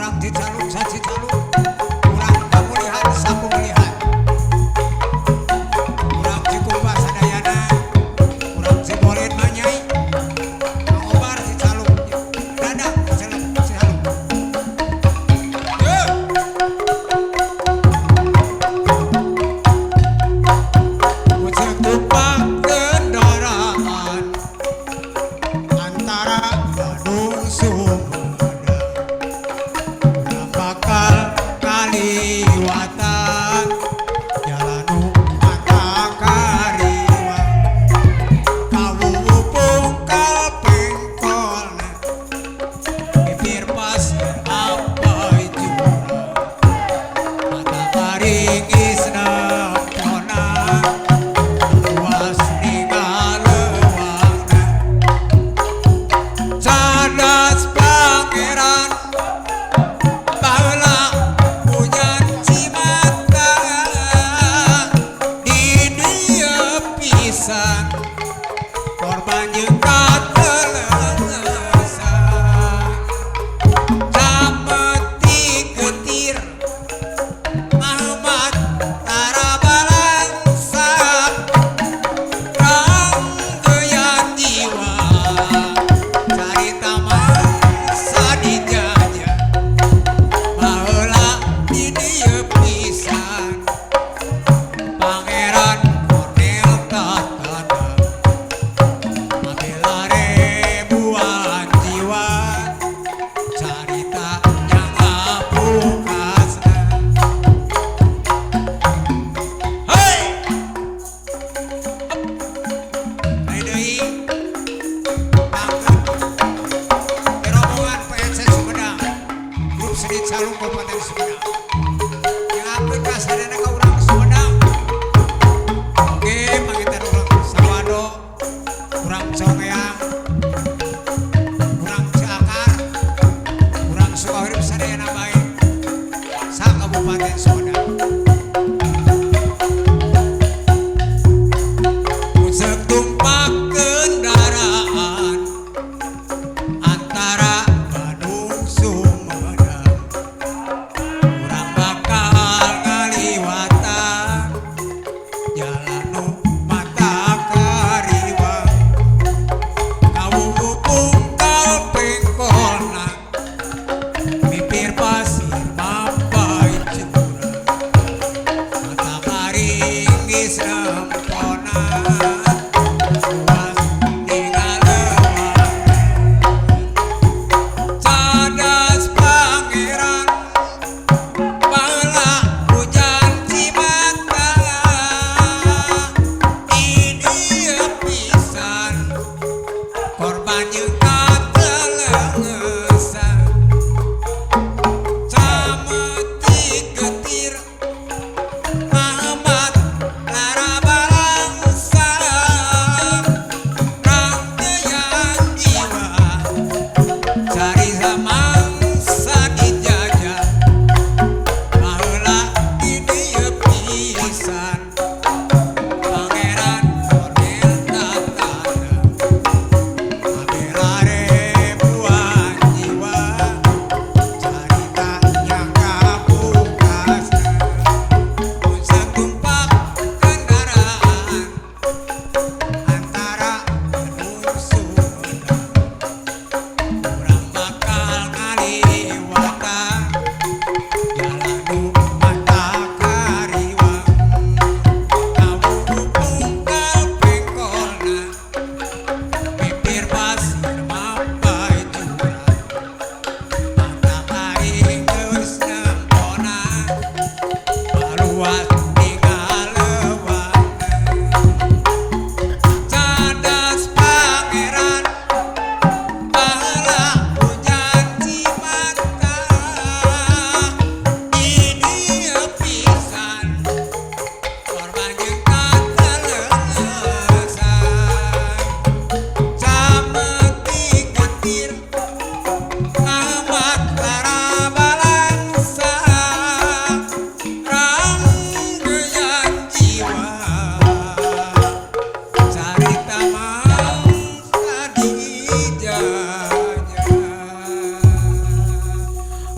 Urang Cicaluk sacicaluk, urang Pamulihan sapumulihan, urang Cikupa sadayana, urang Cibolin manyai, Mang Obar Cicaluk, dadah Cicaluk, Cicaluk. Ye. Ucek tumpak kendaraan antara Bandung Sumedang, urang bakal kaliwatan jalan nu mata kariwang, kawuwu pungkal pengkolna, bibir pasir ampai jurang, mata karingis nempona, luas ningalewangna. Cadas pangeran baheula punya cimata, di dieu pisan korban jeung katelesan, cameti getir Muhammad tarabalangsa, ranggeyan jiwa carita mangsa dijajah baheula di dieu pisan Pangeran Cornel Tatana mabela ribuan jiwa, carita yang ngapukasna. Hei! Deui deui pangkeun rombongan PNC Sumedang, grup seni Calung Kabupaten Sumedang. Nyakeun kasadayana ka urang Sumedang. Oke, panginten urang Sawado, urang Congeang, urang Ciakar, urang Sukahurip sadayana bae sa Kabupaten Sumedang. Ucek tumpak kendaraan antara Bandung Sumedang, urang bakal ngaliwatan jalan nu mata kariwang, kawuwu pungkal pengkolna, bibir pasir mampai jurang.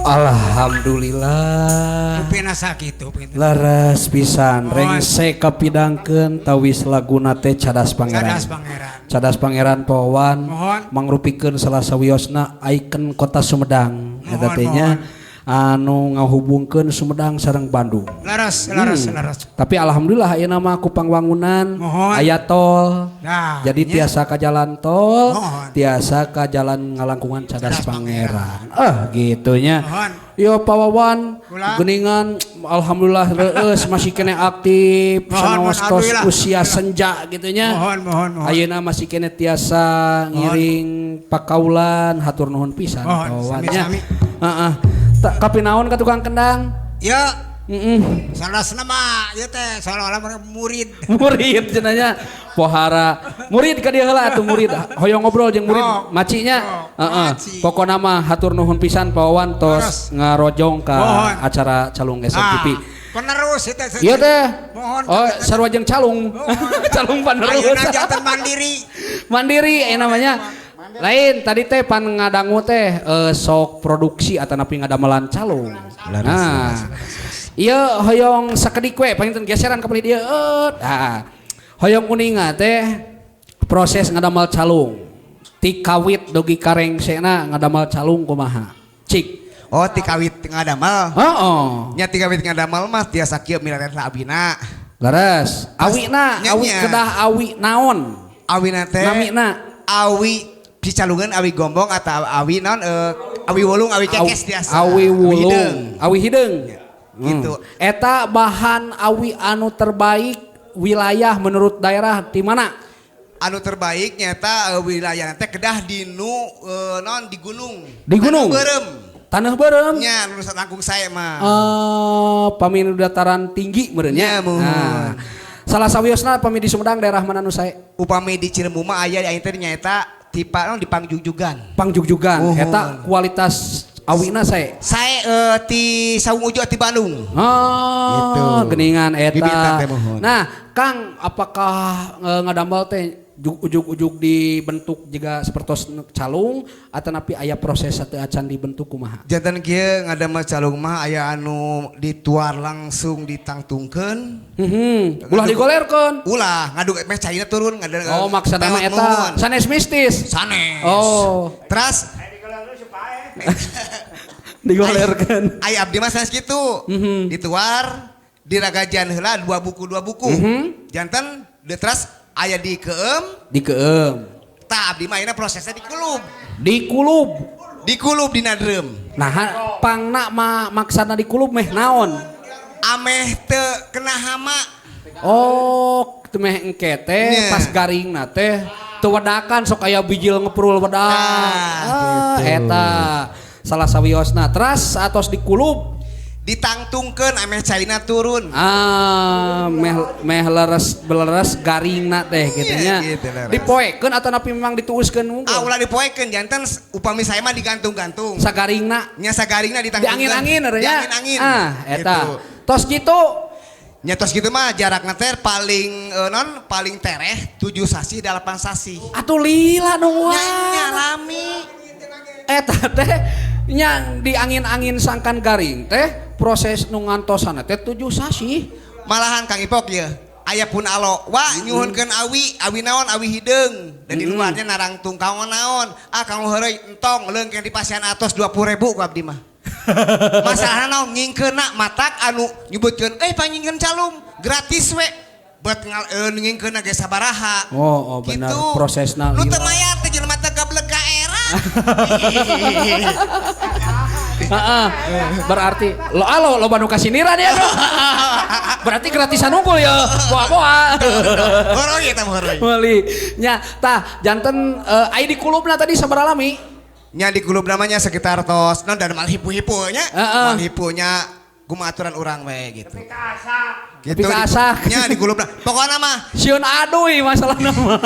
Alhamdulillah. Rupina sakitu pinten. Leres pisan. Mohon. Rengse kapidangkeun tawis laguna teh Cadas Pangeran. Cadas Pangeran. Cadas Pangeran Pawawan Mohon. mangrupikeun salah sawiosna ikon kota Sumedang eta Mohon, teh nya anu ngahubungkeun Sumedang sareng Bandung. Leres, leres, leres. Tapi alhamdulillah ayeuna mah ku pangwangunan Mohon. aya tol. Nah, jadi nya. tiasa ka jalan tol, Mohon. tiasa ka jalan ngalangkungan Cadas Cadas Pangeran. Ah, gitu nya. Mohon. Yo Pawawan, Kula. geningan alhamdulillah reueus masih keneh aktif Mohon, sanaos tos alhamdulillah. usia senja gitu nya. Mohon, mohon, mohon. Ayeuna masih keneh tiasa ngiring pakaulan, hatur nuhun pisan Mohon, Pawawan nya. sami-sami. Heeh. Kapinaon ka tukang kendang? Ya, Heeh. salah mah ieu teh seolah-olah murid. Murid cenanya pohara murid ka dieu heula atuh murid hoyong ngobrol jeung murid Oh. macinya. Oh, Heeh. maci. Pokona mah hatur nuhun pisan Pawawan tos Leres. ngarojong ka Mohon. acara Calung SMTV. Ah, penerus itu. Ieu teh. Mohon. Oh, sarua jeung calung. Calung penerus. Ayeuna janten mandiri. Mandiri namanya. Lain tadi teh pan ngadangu teh sok produksi atau napi ngadamelan calung. Nah, ieu hoyong sakedik we panginten geseran ka palih dieu. Nah, hoyong uninga teh proses ngadamel calung. Ti kawit dugi ka rengsena ngadamel calung kumaha? Cik. Oh, ti kawit ngadamel. Heeh. Nya ti kawit ngadamel mah tiasa kieu milarian abina. Leres. Awina, Nya, awi nya. kedah awi naon? Awina teh Namina. awi dicalungan awi gombong atau awi naon awi wulung, awi cekes biasa. Awi wulung, hideung. Awi hideung. Gitu. Eta bahan awi anu terbaik wilayah menurut daerah di mana? Anu terbaik nyata wilayah teh kedah dinu naon di gunung. Di gunung. Tanah beureum. Tanah beureum. Nya nu langkung sae mah. Pami nu dataran tinggi meureun nya. Nya, muhun. Nah, salah sawiosna pami di Sumedang daerah mana nu sae? Upami di Cilembu mah aya di teh nyaeta tipa naon di Pangjugjugan. Pangjugjugan. Muhun. Eta kualitas awina sae. Sae ti Saung Ujo ti Bandung. Oh, Gitu. geningan eta. Bibit teh muhun. Nah, Kang, apakah ngadamel teh ujug-ujug dibentuk juga sepertos calung atau napi aya proses satu acan dibentuk kumaha? Janten kieu ngadamel calung mah aya anu dituar langsung ditangtungkeun. Ulah digolerkeun. Ulah ngaduk meh caina turun ngada. Oh, maksudna mah eta sanes mistis. Sanes. Oh, Terus digolerkeun. aya abdi mah sanes kitu. Dituar diragajan heula dua buku dua buku. Janten terus aya di keem, Dikeem. tah abdi mah ayeuna prosesnya dikulub. Dikulub. Dikulub dina drum. Nah, pangna mah maksana dikulub meh naon? Ameh teu kena hama. Oh, teu meh engke teh Nya. pas garingna teh teu wedakan sok aya bijil ngeprul wedak. Tah, Ah, gitu. eta salah sawiosna. Teras atos dikulub. Ditangtungkeun ameh caina turun. Ah, meh meh leres beleres garingna teh gitu nya. Iya, gitu, leres. Dipoekeun atau napi memang dituuskeun mungkin? Ah, ulah dipoekeun janten upami saya mah digantung-gantung. Sagaringna Nya sagaringna ditangtungkeun. di angin-angin nya. Di angin-angin. Ah, eta. Gitu. Tos gitu. Nya tos gitu mah jarakna teh paling non paling tereh 7 sasih 8 sasih. Atuh lila nungguan. Nya nya lami. Eta teh nya di angin-angin sangkan garing teh proses nu ngantosana teh 7 sasih. Malahan Kang Ipok ya. Aya pun alo, wah nyuhunkeun awi, awi naon, awi hideung. Dan di luarnya narangtung kanggo naon. Ah kanggo heureuy entong leungkeun di pasian atos 20.000 ku abdi mah. Masalahna naon ngingkeunna matak anu nyebutkeun panyingkeun calung gratis we. Buat ngingkeunna ge sabaraha. Oh, oh benar Gitu. prosesna. Nu teu lila. mayar teh jelema teh gablek ka era. Heeh. Berarti lo alo lo nu kasiniran ya. Berarti gratisan unggul ya. Boa-boa. Horoy eta mah horoy. Meuli. Nya tah janten ai di kulubna tadi sabaraha lami? Nya di kulub namanya sekitar tos non dan mal hipu-hipu nya. Heeh. Mal hipunya kumaha aturan urang we gitu. Gitu. Tapi ka asak. Nya di kulubna. Pokokna mah Sieun aduy masalahna mah.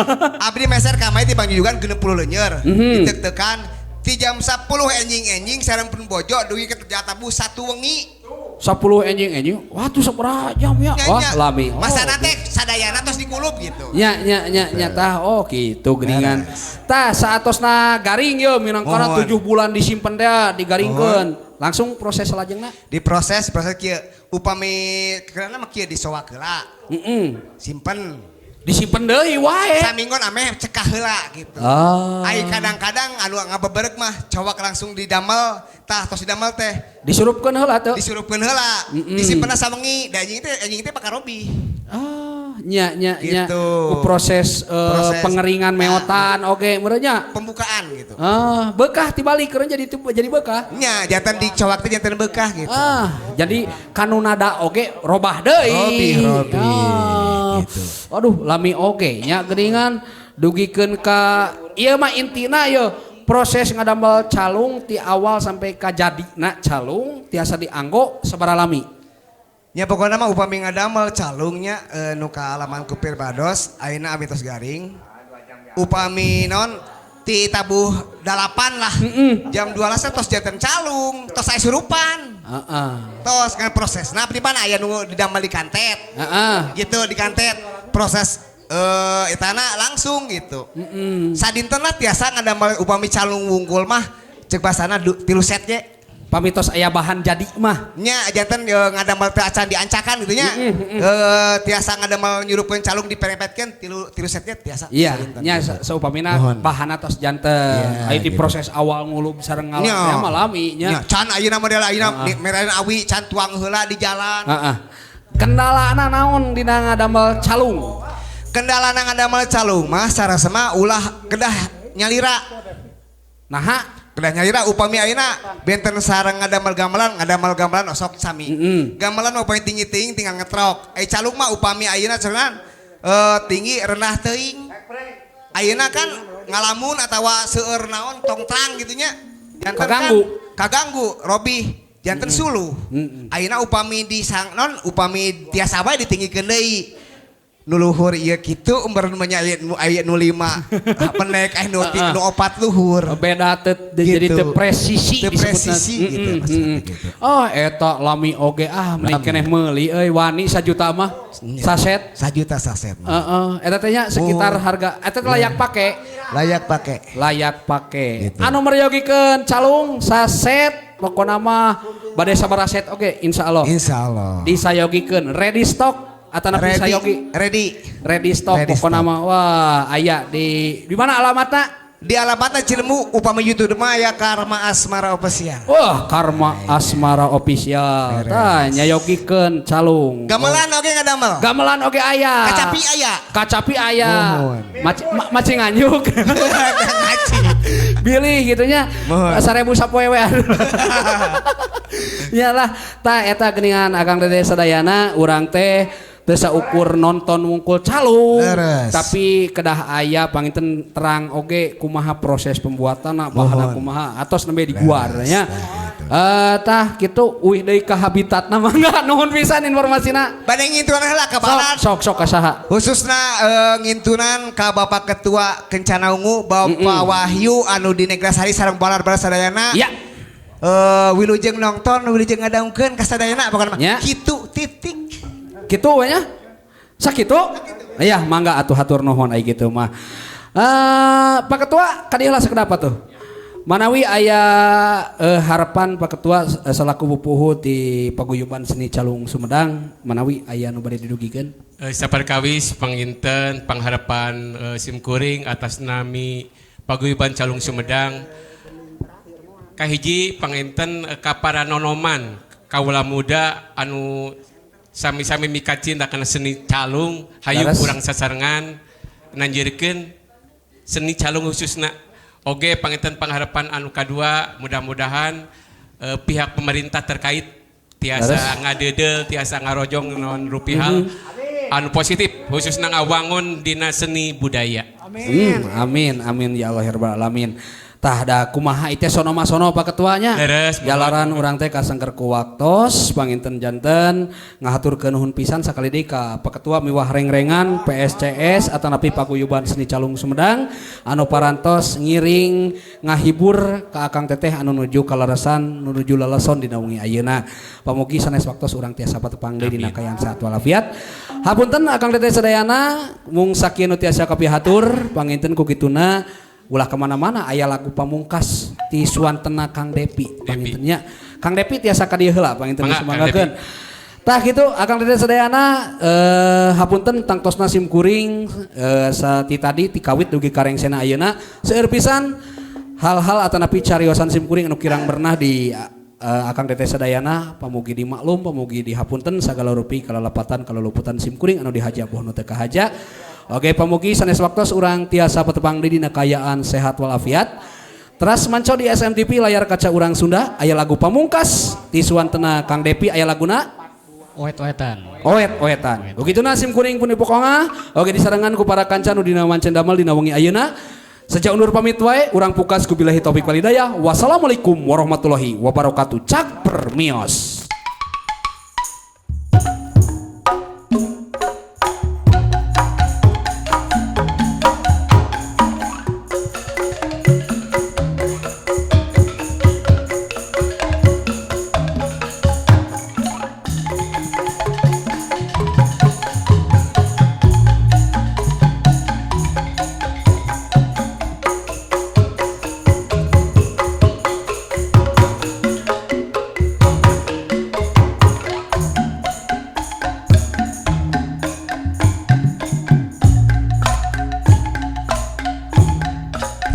abdi meser ka mai ti Pangjugjugan 60 leunyer. Ditek-tekan ti jam 10 enjing-enjing sareng pun bojo dugi ke Jatabu 1 wengi. 10 enjing-enjing. Wah tuh sabaraha jam ya? Nya, Wah nya. lami. Oh, Masana teh sadayana tos dikulub gitu. Nya nya nya nya tah oh gitu geuningan. Tah saatosna garing ye minangkana Mohon. 7 bulan disimpen teh digaringkeun. Langsung proses salajengna. Diproses proses kieu, upami karena mah kieu disowak heula. Simpen. Disimpen deui wae. Saminggon ameh cekah heula gitu. Ah. Ai kadang-kadang anu ngabeberek mah cowak langsung didamel, tah tos didamel teh Disurupkeun heula teu? Disurupkeun heula. Disimpenna sawengi, da anjing teh pakarobi. Ah, nya nya nya. Gitu. Ku proses, Proses. Pengeringan meotan oge meureun nya. Pembukaan gitu. Ah, bekah tibalik keur jadi bekah. Nya janten dicowak teh janten bekah gitu. Ah, jadi kanu nada oge robah deui. Robih, robih, Ah. gitu. Aduh, lami oge nya geuningan dugikeun ka ieu mah intina ieu proses ngadamel calung ti awal sampai ka jadina calung tiasa dianggo sabaraha lami? Nya pokokna mah upami ngadamel calungnya nu kaalaman ku Pirbados ayeuna abi tos garing. Upami non ti tabuh 8 lah. Jam 12 tos janten calung, tos aya surupan. Tos kan prosesna di mana aya nu didamel di kantet. Gitu di kantet proses etana langsung gitu. Sadinten lah tiasa ngadamel upami calung wungkul mah cek basana 3 set ge. Pamitos aya bahan jadi mah. Nya janten ngadamel teh acan diancakan gitu nya. Tiasa ngadamel nyurupkeun calung diperepetkeun tilu set ge tiasa. Iya, sadinten. Nya saupamina Mohon. Bahan atos janten. Iya, Aya di gitu. Proses awal ngulub sareng ngalah Nya. teh mah lami nya. Nya, can ayeuna model ayeuna mereen awi can tuang heula di jalan. Heeh. Kendalana naon dina ngadamel calung? Kendalana ngadamel calung mah sarasema ulah kedah nyalira. Naha? Kedah nyalira upami ayeuna benten sareng ngadamel gamelan, ngadamel gamelan osok sami. Gamelan upami tinggi teuing tinggal ngetrok. Calung mah upami ayeuna cenah tinggi rendah teuing. Ayeuna kan ngalamun atawa seueur naon tong terang gitu nya. Janten kan Kaganggu. kaganggu robih janten suluh. Ayeuna upami di sang non upami tiasa wae ditinggikeun deui. Nu luhur ieu kitu umur nu nya aya nu 5 pendek aya nu 4 luhur. Beda teu jadi Gitu. teu presisi Teu disebutna. presisi gitu, maksudnya gitu. Oh eta lami oge ah mending Lami. keneh meuli euy wani sajuta mah. Nya. Saset. Sajuta saset mah. Heeh, eta teh nya sekitar Oh. harga eta teh layak pake. Layak pake. Layak pake. Gitu. Anu meryogikeun calung saset pokona mah bade sabaraha set oge insyaallah. Insyaallah. Disayogikeun ready stock atau napi Ready, sayogi? ready. Ready stock Ready pokona stock. mah wah aya di mana alamatna? Di alamatna Cilemu upami YouTube mah aya Karma Asmara Official. Wah, Karma Asmara Official. Beres. Tah nyayogikeun calung. Gamelan oge ngadamel. Gamelan oge aya. Kacapi aya. Kacapi aya. Mohon. Maci nganjuk. Ngaci. Bilih gitu nya. Mohon. 1000 sapoe we. Ya lah, tah eta geuningan Akang Dede sadayana urang teh teu saukur nonton wungkul calung. Leres. Tapi kedah aya panginten terang oge kumaha proses pembuatanna, bahanna Mohon. kumaha atos nembe diguar Leres, nya. tah gitu. Tah kitu uih deui ka habitatna mah mangga nuhun pisan informasina. Bade ngintunan heula ka Sok barat. sok sok ka saha? Khususna ngintunan ka Bapak Ketua Kencana Ungu Bapak Wahyu anu di Negrasari sareng balar-balar sadayana. Ya. Wilujeng nonton, wilujeng ngadangkeun ka sadayana pokona mah. Ya. Kitu titik. Kitu we nya? Sakitu? Iya, mangga atuh hatur nuhun ai kitu mah. Pak Ketua ka dieu lah sakedap atuh. Manawi aya harapan Pak Ketua selaku pupuhu di Paguyuban Seni Calung Sumedang, manawi aya nu bade didugikeun? Saperkawis panginten pangharapan simkuring atas nami Paguyuban Calung Sumedang. Kahiji panginten ka para nonoman kawula muda anu sami-sami mikacinta kana seni calung hayu Leres. kurang sasarengan nanjirkeun seni calung khususna. Oge panginten pangharapan anu kadua mudah-mudahan pihak pemerintah terkait tiasa Leres. ngadeudel tiasa ngarojong non rupihal anu positif khususna ngawangun dina seni budaya. Amin. Amin amin ya Allah ya rabbal alamin. Tah da kumaha ieu teh sono mah sono Pak Ketuanya. Leres, Jalaran urang teh kasangker ku waktos panginten janten ngahaturkeun nuhun pisan sakali deui ka Pak Ketua miwah rengrengan PSCS atanapi Paguyuban Seni Calung Sumedang anu parantos ngiring ngahibur ka Akang Teteh anu nuju kaleresan nuju leleson dina wengi ayeuna. Pamugi sanes waktos urang tiasa patepang deui dina kayaan saat walafiat. Hapunten Akang Teteh sadayana mung sakieu nu tiasa kapihatur panginten ku kituna ulah kemana-mana aya lagu pamungkas ti suantena Kang Depi pangintennya. Kang Depi tiasa ka dieu heula panginten Mangga, Kang sumanggakeun. Tah kitu Akang Dede sadayana hapunten tangtosna sim kuring sati tadi ti kawit dugi ka rengsena ayeuna seueur pisan hal-hal atanapi cariosan sim kuring anu kirang bernah di Akang Dede sadayana pamugi dimaklum pamugi dihapunten sagala rupi kalalepatan kaluluputan sim kuring anu dihaja boh nu teu kahaja. Oke pamugi sanes waktos urang tiasa patepang deui dina kaayaan sehat walafiat. Teras manco di SMTV layar kaca urang Sunda aya lagu pamungkas ti suantena Kang Depi aya laguna Oet-oetan. Oet-oetan. Begituna sim kuring pun dipokongah. Oke disarengan ku para kanca nu dina mancen damel dina wengi ayeuna. Sejak undur pamit wae urang pukas ku billahi taufik wal hidayah. Wassalamualaikum warahmatullahi wabarakatuh. Cak permios.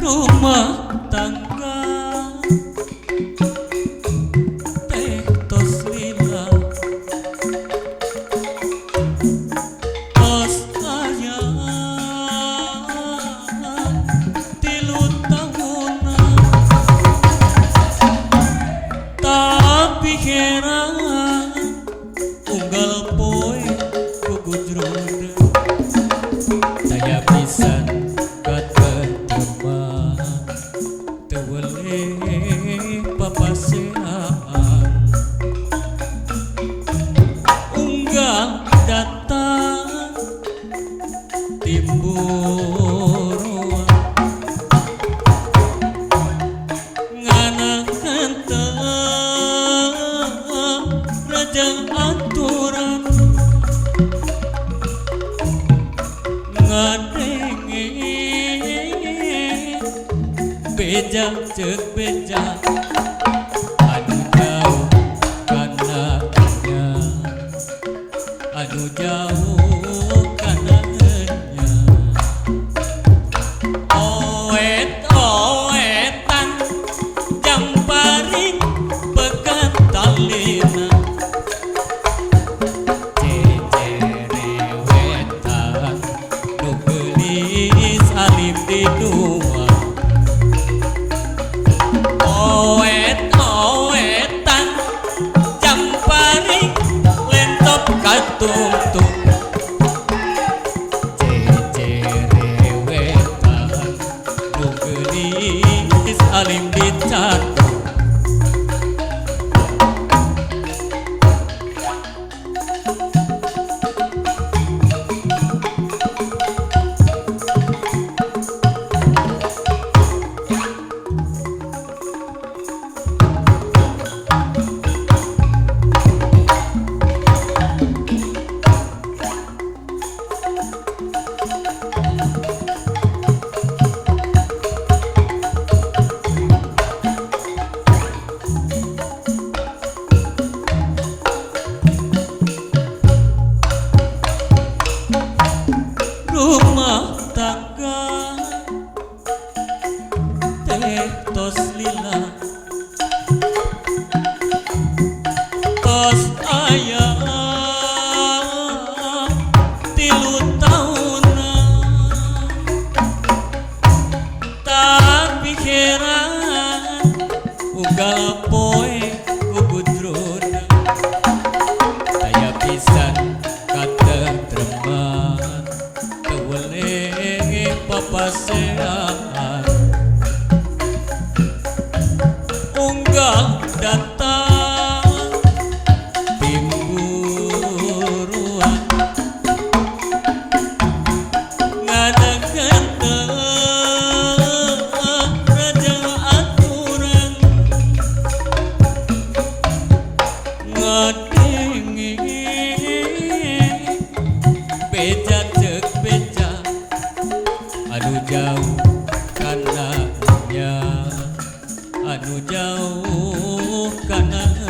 Rumah tangga teh tos lila tos aya 3 tahuna tapi heran unggal poe gugujrona daya pisan katenteman teu weleh papaseaan unggal datang timbul ruang nganakan rajang aturan ngadenge beja ceuk beja anu jauh kana nya anu jauh kana nya oet-oetan jamparing pegat talina cecerewetan nu geulis alim di dua oet-oetan jamparing lentop katungtung cecerewetan nu geulis alim dicatung. Rumah tangga teh tos lila tos aya 3 tahuna tapi heran unggal poe gugudrona daya pisan katentreman teu weleh papaseaan unggal datang timburuan ngadakan raja aturan ngadenge beja ceuk beja anu jauh kana nya anu jauh kana.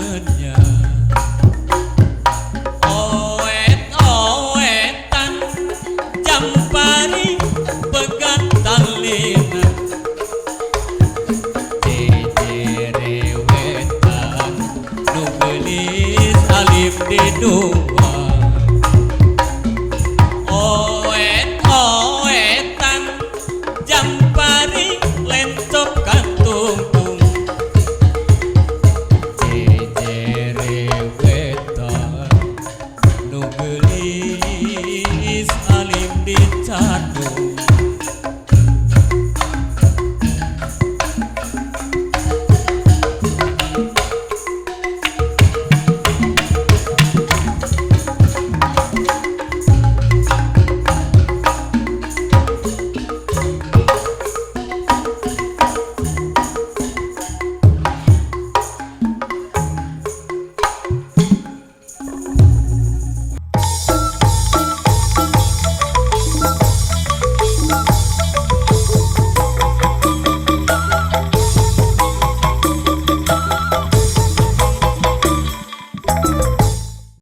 Geulis alim didung.